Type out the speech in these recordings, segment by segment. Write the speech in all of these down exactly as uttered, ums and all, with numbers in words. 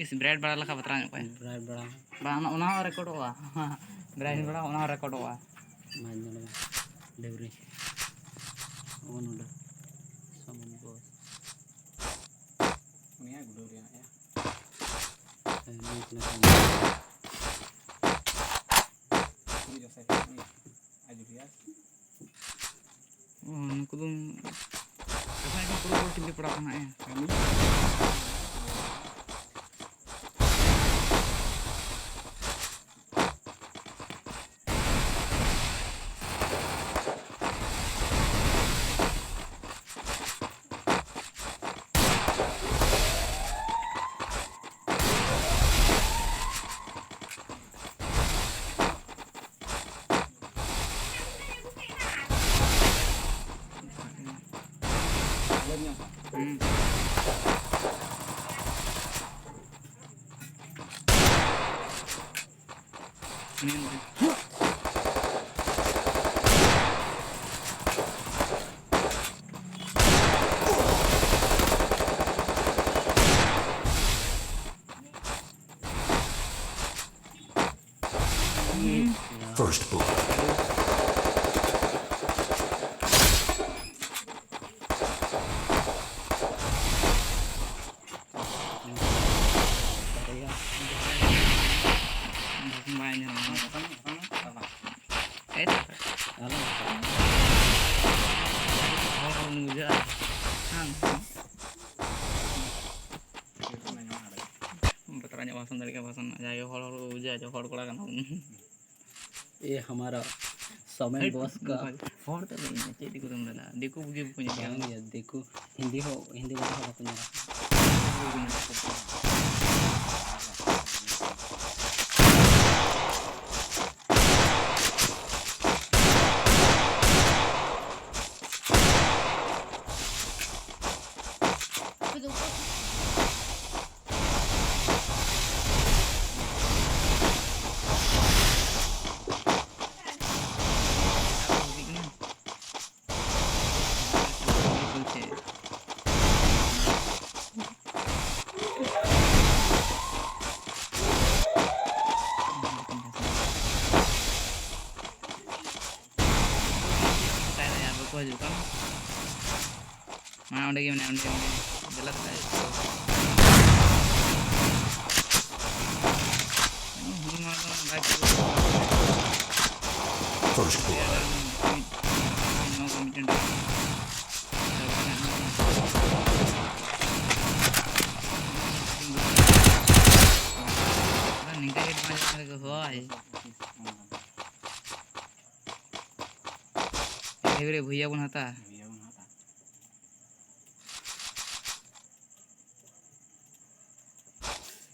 ᱤᱥ, ᱵᱨᱟᱭᱤᱴ ᱵᱟᱲᱟ ᱞᱮᱠᱟ ᱵᱟᱛᱨᱟᱣ ᱧᱚᱜ ᱠᱚᱭᱟ᱾ ᱵᱨᱟᱭᱤᱴ ᱵᱟᱲᱟ᱾ ᱵᱟᱝ, ᱚᱱᱟ, ᱚᱱᱟ ᱦᱚᱸ ᱨᱮᱠᱚᱨᱰᱚᱜᱼᱟ᱾ ᱵᱨᱟᱭᱤᱴ ᱵᱟᱲᱟ, ᱚᱱᱟ ᱦᱚᱸ ᱨᱮᱠᱚᱨᱰᱚᱜᱼᱟ᱾ ᱢᱟ ᱧᱮᱞ ᱢᱮ᱾ ᱰᱟᱹᱵᱽᱨᱤ᱾ ᱦᱚᱸᱜᱼᱚ ᱱᱚᱰᱮ᱾ ᱥᱟᱢᱚᱱ ᱵᱚᱥ᱾ ᱩᱱᱤᱭᱟᱜ ᱜᱩᱰᱟᱹᱣ ᱨᱮᱭᱟᱜ ᱭᱟ᱾ ᱦᱮᱸ, ᱱᱩᱭ ᱠᱟᱱᱟ ᱠᱚ᱾ ᱩᱱᱤ ᱡᱚᱥᱮᱯ, ᱩᱱᱤ ᱟᱡᱚᱫᱤᱭᱟᱹ᱾ ᱚ, ᱱᱩᱠᱩ ᱫᱚ ᱡᱚᱠᱷᱚᱱ ᱮᱠᱷᱚᱱ ᱯᱩᱨᱟᱹ ᱯᱩᱨᱤ ᱴᱤᱢ ᱨᱮ ᱯᱟᱲᱟᱜ ᱠᱟᱱᱟ, ᱦᱮᱸ᱾ ᱦᱩᱸ᱾ ᱢᱮᱱ ᱫᱟᱹᱧ᱾ First blood. ᱵᱟᱭ ᱧᱟᱢᱟ᱾ ᱮᱭ ᱛᱚ᱾ ᱦᱚᱲ ᱦᱚᱲ ᱵᱩᱡᱷᱟᱹᱜᱼᱟ᱾ ᱦᱮᱸ᱾ ᱵᱟᱛᱨᱟ ᱧᱚᱜ ᱵᱷᱟᱥᱚᱱ ᱫᱟᱲᱮᱭᱟᱜ ᱠᱟᱱᱟ, ᱵᱷᱟᱥᱚᱱ ᱡᱟᱦᱟᱸᱭ ᱜᱮ ᱦᱚᱲ ᱦᱚᱲ ᱠᱚ ᱵᱩᱡᱷᱟᱹᱜᱼᱟ ᱡᱮ ᱦᱚᱲ ᱠᱚᱲᱟ ᱠᱟᱱᱟ ᱵᱚᱱ᱾ ये हमारा समय हट, बॉस का। हमारे फोन तो नहीं है, चेक दिखो तुम दादा, देखो मुझे कुछ नहीं बन गया, देखो, हिंदी हो, हिंदी वाला हो, अपने। ᱚᱸᱰᱮ ᱜᱮ ᱢᱮᱱᱟᱭᱟ, ᱚᱸᱰᱮ ᱜᱮ ᱢᱮᱱᱟᱭᱟ᱾ ᱫᱮᱞᱟ ᱫᱮᱞᱟ᱾ ᱦᱩᱲᱩ ᱢᱟ ᱫᱚ ᱵᱟᱭ First blood. ᱢᱤᱫ, ᱱᱚᱣᱟ ᱠᱚ ᱢᱤᱫᱴᱮᱱ ᱱᱤᱝᱠᱟ ᱜᱮ ᱦᱳᱭ᱾ ᱮᱵᱟᱨᱮ ᱵᱷᱩᱭᱟ ᱵᱚᱱ ᱦᱟᱛᱟ᱾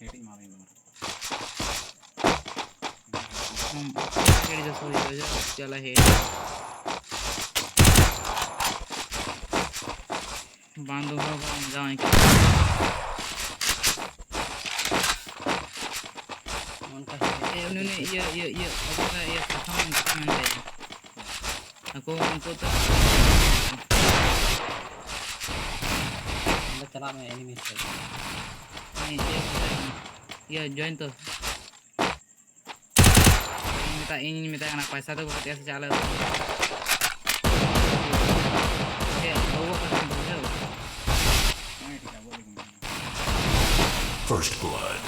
ᱦᱮᱰ ᱮᱢᱟ ᱫᱤᱧ ᱫᱚ ᱢᱟᱨᱟᱝ᱾ ᱦᱩᱸ, ᱦᱮᱰ ᱫᱚ ᱥᱚᱨᱤ ᱫᱚ ᱡᱟ-, ᱪᱟᱞᱟ ᱦᱮᱰ᱾ ᱵᱟᱝ ᱫᱚ ᱦᱚᱸ ᱵᱟᱝ ᱡᱟᱶᱟᱭ ᱠᱟᱱᱟ᱾ ᱚᱱᱠᱟ ᱮ, ᱩᱱᱤ, ᱩᱱᱤ ᱤᱭᱟᱹ, ᱤᱭᱟᱹ, ᱤᱭᱟᱹ, ᱚᱠᱚᱭ ᱤᱭᱟᱹ ᱥᱟᱥᱟᱝ ᱢᱮᱱᱛᱮ᱾ ᱟᱠᱚ ᱩᱱᱠᱩ ᱛᱚ ᱚᱸᱰᱮ ᱪᱟᱞᱟᱜ ᱢᱮ, enemy ᱴᱷᱮᱱ᱾ ᱤᱭᱟᱹ, ᱤᱭᱟᱹ, join ᱛᱚ᱾ ᱤᱧ ᱢᱮᱛᱟ-, ᱤᱧᱤᱧ ᱢᱮᱛᱟᱭ ᱠᱟᱱᱟ, ᱯᱚᱭᱥᱟ ᱫᱚ ᱠᱟᱹᱴᱤᱡ ᱥᱮ ᱪᱟᱞᱟᱣ᱾ ᱪᱮᱫ, ᱟᱵᱚᱣᱟᱜ ᱠᱟᱛᱷᱟ ᱵᱩᱡᱷᱟᱹᱣ? First blood.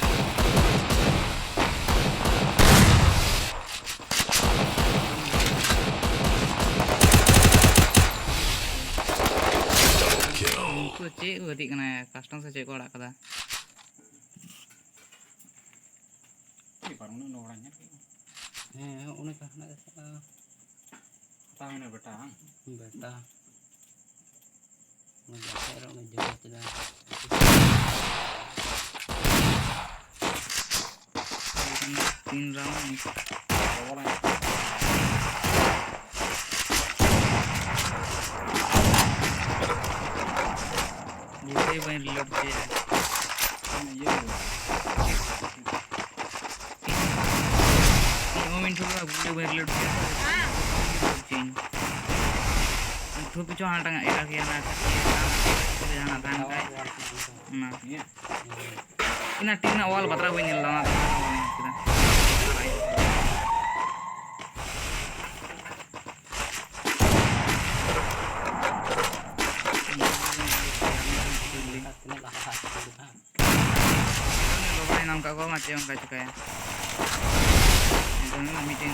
Double kill. ᱩᱱᱠᱩ ᱪᱮᱫ ᱠᱚ ᱜᱟᱛᱮᱜ ᱠᱟᱱᱟ? Custom ᱥᱮ ᱪᱮᱫ ᱠᱚ ᱟᱲᱟᱜ ᱠᱟᱫᱟ? ᱪᱮᱫ ᱵᱟᱝ, ᱩᱱᱟᱹᱜ ᱱᱚᱝᱨᱟ ᱧᱮᱞ ᱠᱮᱫ ᱠᱚᱣᱟ᱾ ᱦᱮᱸ, ᱚᱱᱮ ᱠᱟ ᱦᱟᱱᱟ ᱠᱟᱛᱷᱟ᱾ ᱦᱟᱛᱟᱣ ᱢᱮ ᱵᱮᱴᱟ, ᱦᱟᱝ? ᱵᱮᱴᱟ᱾ ᱩᱱᱤ ᱡᱟᱦᱟᱸᱭ ᱨᱮ ᱩᱱᱤ ᱡᱚᱢ ᱠᱮᱫᱟ᱾ ᱛᱤᱱ round? Double I. ᱜᱩᱞᱤ ᱵᱟᱹᱧ reload ᱠᱮᱭᱟ᱾ ᱤᱭᱟᱹ ᱠᱚ᱾ ᱤᱧ ᱦᱚᱸ ᱢᱤᱫ ᱴᱷᱩᱠᱟ ᱜᱩᱞᱤ ᱵᱟᱹᱧ reload ᱠᱮᱭᱟ᱾ ᱴᱷᱩᱠ ᱠᱤᱪᱷᱩ ᱦᱟᱱᱟ ᱴᱟᱝ ᱮᱴᱟᱜ ᱜᱮᱭᱟ ᱚᱱᱟ ᱠᱷᱟᱹᱛᱤᱨ ᱡᱟᱦᱟᱱᱟᱜ ᱛᱟᱦᱮᱱ ᱠᱷᱟᱡ᱾ ᱚᱱᱟ᱾ ᱤᱧᱟᱹᱜ? ᱤᱧᱟᱹᱜ team ᱨᱮᱱᱟᱜ wall ᱵᱟᱛᱨᱟᱣ ᱵᱟᱹᱧ ᱧᱮᱞ ᱞᱮᱫᱟ, ᱚᱱᱟ ᱛᱮ ᱵᱟᱹᱧ ᱧᱮᱞ ᱠᱮᱫᱟ᱾ ᱱᱚᱝᱠᱟ ᱠᱚ ᱢᱟ ᱪᱮᱫ ᱚᱱᱠᱟ ᱪᱤᱠᱟᱹᱭᱟ᱾ ᱮᱠᱫᱚᱢ ᱢᱤᱫᱴᱮᱱ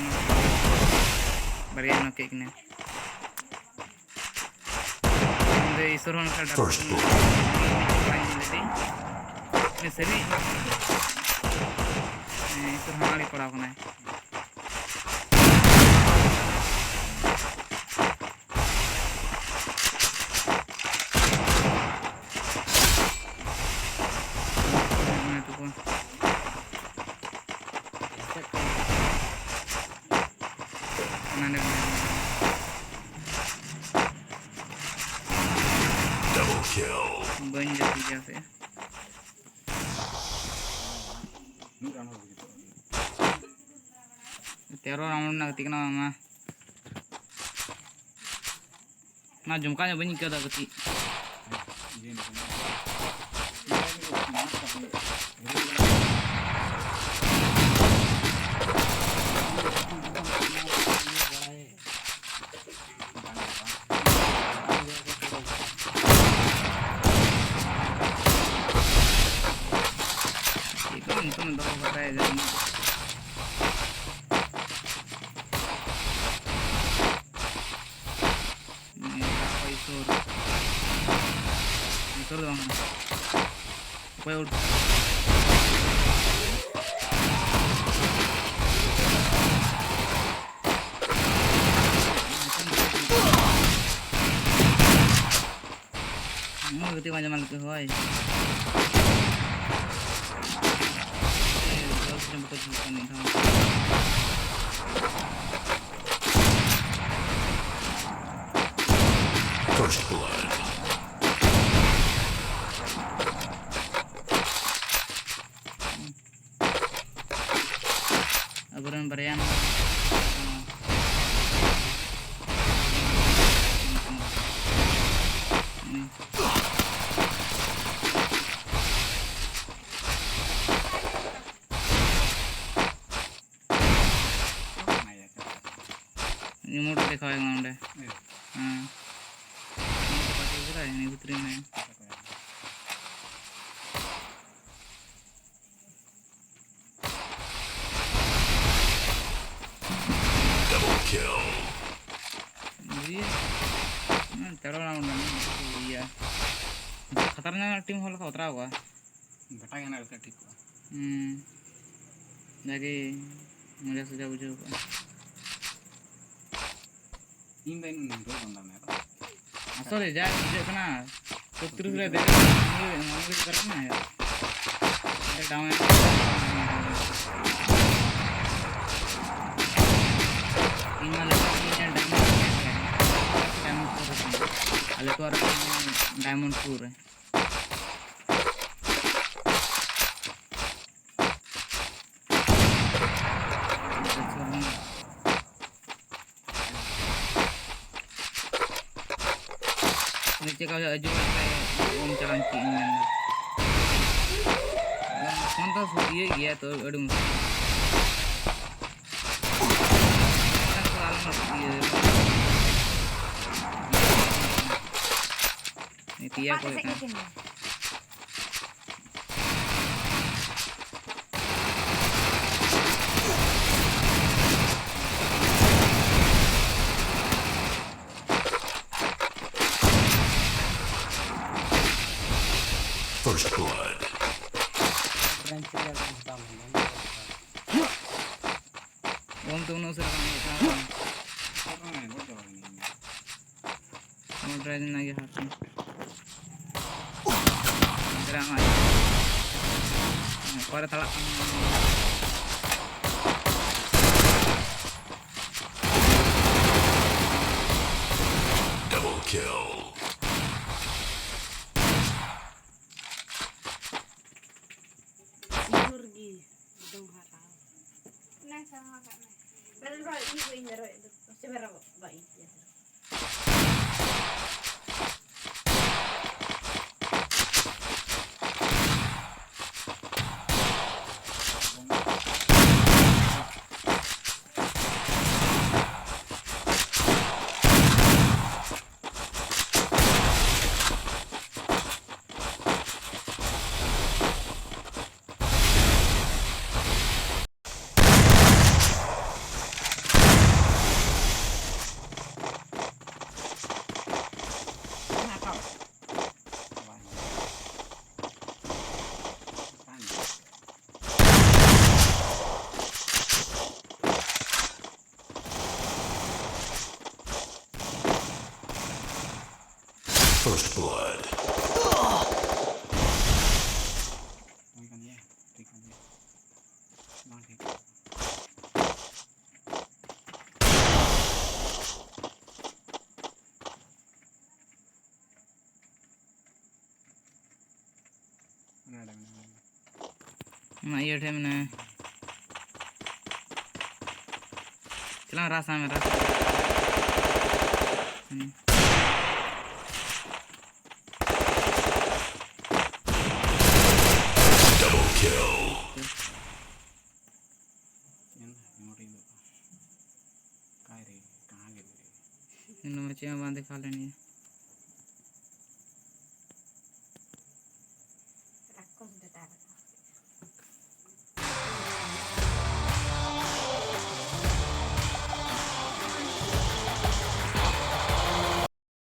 ᱵᱟᱨᱭᱟ ᱱᱚᱠ ᱠᱮᱫ ᱠᱤᱱᱟᱹ᱾ ᱩᱱᱤ ᱫᱚ ᱤᱥᱚᱨ ᱦᱚᱸ ᱚᱱᱠᱟ ᱰᱟᱠᱛᱟᱨ ᱵᱟᱭ ᱧᱮᱞ ᱞᱮᱫᱮ᱾ ᱩᱱᱤ ᱥᱟᱹᱨᱤ, ᱦᱮᱸ, ᱤᱥᱚᱨ ᱦᱚᱸ ᱟᱹᱰᱤ ᱯᱟᱲᱟᱣ ᱠᱟᱱᱟᱭ᱾ ᱚᱱᱟ ᱛᱟᱠᱚ᱾ ᱦᱟᱱᱟ ᱱᱮ Double kill. ᱵᱟᱹᱧ ᱡᱟᱹᱯᱤᱫ ᱜᱮᱭᱟ ᱥᱮ᱾ ᱛᱮᱨᱚ ᱨᱟᱣᱩᱱᱰ ᱨᱮᱱᱟᱜ ᱜᱟᱛᱮ ᱠᱟᱱᱟ ᱚᱱᱟ᱾ ᱚᱱᱟ ᱡᱚᱢᱠᱟᱣ ᱧᱚᱜ ᱵᱟᱹᱧ ᱟᱹᱭᱠᱟᱹᱣ ᱮᱫᱟ ᱠᱟᱹᱴᱤᱡ᱾ ᱪᱮᱫ ᱠᱚ ᱧᱩᱛᱩᱢ ᱫᱚᱦᱚ ᱠᱟᱫᱟᱭ ᱡᱟᱹᱱᱤᱡ᱾ ᱤᱥᱚᱨ᱾ ᱤᱥᱚᱨ ᱫᱚ ᱵᱟᱝ ᱠᱟᱱᱟ᱾ ᱚᱠᱚᱭ ᱩᱰ-, ᱦᱩᱸ, ᱜᱟᱛᱮ ᱢᱟ ᱡᱟᱢᱟ ᱞᱮᱠᱟ ᱦᱳᱭ᱾ ᱮ, ᱡᱚᱥ ᱡᱚᱢ ᱠᱚ ᱡᱷᱩᱠ ᱠᱟᱱ ᱢᱤᱫ ᱫᱷᱟᱣ᱾ First blood. ᱟᱵᱚᱨᱮᱱ ᱵᱟᱨᱭᱟ ᱱᱟᱢᱵᱟᱨ᱾ ᱩᱱᱤ᱾ ᱤᱢᱳᱴ ᱫᱮᱠᱷᱟᱣᱟᱭ ᱠᱟᱱᱟ ᱚᱸᱰᱮ᱾ ᱦᱮᱸ᱾ ᱤᱢᱳᱴ ᱯᱟᱪᱮ ᱠᱟᱫᱟᱭ, ᱱᱤᱭᱟᱹ ᱵᱷᱤᱛᱨᱤ ᱢᱮ᱾ ᱤᱭᱟᱹ, ᱦᱩᱸ, ᱛᱮᱨᱚ round ᱨᱮᱱᱟᱜ ᱤᱭᱟᱹ᱾ ᱠᱷᱟᱛᱟᱨᱱᱟᱠ ᱴᱤᱢ ᱦᱚᱲ ᱞᱮᱠᱟ ᱵᱟᱛᱨᱟᱣ ᱠᱚᱣᱟ᱾ ᱵᱮᱴᱟ ᱜᱮ ᱦᱟᱱᱟ ᱞᱮᱠᱟ ᱴᱷᱤᱠ ᱠᱚᱜᱼᱟ᱾ ᱦᱩᱸ᱾ ᱡᱟᱜᱮ ᱢᱚᱡᱟ ᱥᱚᱡᱟ ᱵᱩᱡᱷᱟᱹᱣ ᱠᱚᱜᱼᱟ᱾ ᱤᱧ ᱫᱚ ᱤᱧ ᱫᱚ ᱵᱟᱝ ᱫᱟᱲᱮᱭᱟᱜᱼᱟ᱾ ᱟᱥᱚᱞᱮ ᱡᱟ ᱵᱩᱡᱷᱟᱹᱜ ᱠᱟᱱᱟ, ᱪᱷᱚᱛᱨᱤᱥ ᱨᱮ ᱫᱮᱡ ᱠᱟᱱᱟ, ᱢᱚᱱᱮ ᱦᱩᱭᱩᱜ ᱠᱟᱱᱟ᱾ ᱚᱸᱰᱮ down ᱮᱱᱟ᱾ ᱤᱧ ᱢᱟ ᱞᱟᱹᱴᱩ ᱤᱧ ᱰᱟᱭᱢᱚᱱᱰ ᱯᱷᱳᱨ ᱨᱮ ᱛᱟᱦᱮᱸ ᱠᱟᱱᱟ᱾ ᱟᱞᱮ ᱠᱚ ᱟᱨ ᱰᱟᱭᱢᱚᱱᱰ ᱯᱷᱳᱨ ᱨᱮ᱾ ᱩᱱᱤ ᱪᱮᱫ ᱞᱮᱠᱟ ᱦᱤᱡᱩᱜ ᱠᱟᱱ ᱠᱷᱟᱡ ᱚᱱ ᱪᱟᱞᱟᱣ ᱠᱮᱫ ᱤᱧ ᱢᱮᱱᱫᱟ᱾ ᱯᱷᱳᱱ ᱫᱚ ᱤᱭᱟᱹ ᱜᱮᱭᱟ ᱛᱚ, ᱟᱹᱰᱤ ᱢᱩᱥᱠᱤᱞ᱾ ᱤᱭᱟᱹ, ᱯᱮᱭᱟ ᱠᱚ ᱦᱩᱭᱩᱜ ᱠᱟᱱᱟ᱾ First blood. ᱵᱚᱢ ᱛᱮ ᱩᱱᱟᱹᱜ ᱩᱥᱟᱹᱨᱟ ᱵᱟᱝ ᱦᱩᱭᱩᱜ ᱠᱟᱱᱟ ᱵᱟᱝ? ᱱᱚᱣᱟ ᱰᱨᱟᱭᱤᱵᱷ ᱨᱮᱱᱟᱜ ᱜᱮ ᱦᱟᱨ ᱠᱟᱱᱟ᱾ ᱜᱨᱟᱢ ᱟᱭ᱾ ᱚᱠᱟᱨᱮ ᱛᱟᱲᱟᱜ ᱠᱟᱱᱟ? Double kill. ᱥᱤᱸᱫᱩᱨ ᱜᱮ ᱫᱚᱝ ᱦᱟᱨᱟᱣ᱾ ᱚᱱᱟ ᱥᱟᱦᱟ ᱠᱟᱜ ᱢᱮ᱾ ᱵᱟᱞᱮ ᱨᱚᱦᱚᱭ, ᱤᱧ ᱜᱮ ᱤᱧ ᱨᱚᱦᱚᱭ ᱫᱚ᱾ ᱥᱮ ᱵᱮᱨᱚᱜ ᱵᱟ ᱤᱧ ᱜᱮ᱾ First blood. ᱦᱩᱭ ᱠᱟᱱ ᱜᱮᱭᱟ, ᱴᱷᱤᱠ ᱠᱟᱱ ᱜᱮᱭᱟ, ᱵᱟᱝ ᱴᱷᱤᱠ᱾ ᱚᱱᱟ ᱚᱸᱰᱮ ᱢᱮᱱᱟᱜᱼᱟ᱾ ᱚᱱᱟ ᱤᱭᱟᱹ ᱴᱷᱮᱱ ᱢᱮᱱᱟᱭᱟ᱾ ᱪᱟᱞᱟᱝ ᱨᱟᱥ ᱟᱢ ᱨᱟᱥ᱾ ᱦᱩᱸ᱾ Double kill. ᱧᱮᱞ ᱢᱮ, emote ᱤᱧ ᱫᱚ᱾ ᱚᱠᱟᱭ ᱨᱮ? ᱠᱟᱦᱟᱸ ᱜᱮ ᱢᱮᱱᱟᱭᱟ? ᱤᱧ ᱫᱚ ᱪᱮᱫ ᱦᱚᱸ ᱵᱟᱝ ᱫᱮᱠᱷᱟᱣ ᱞᱮᱱ ᱜᱮᱭᱟ᱾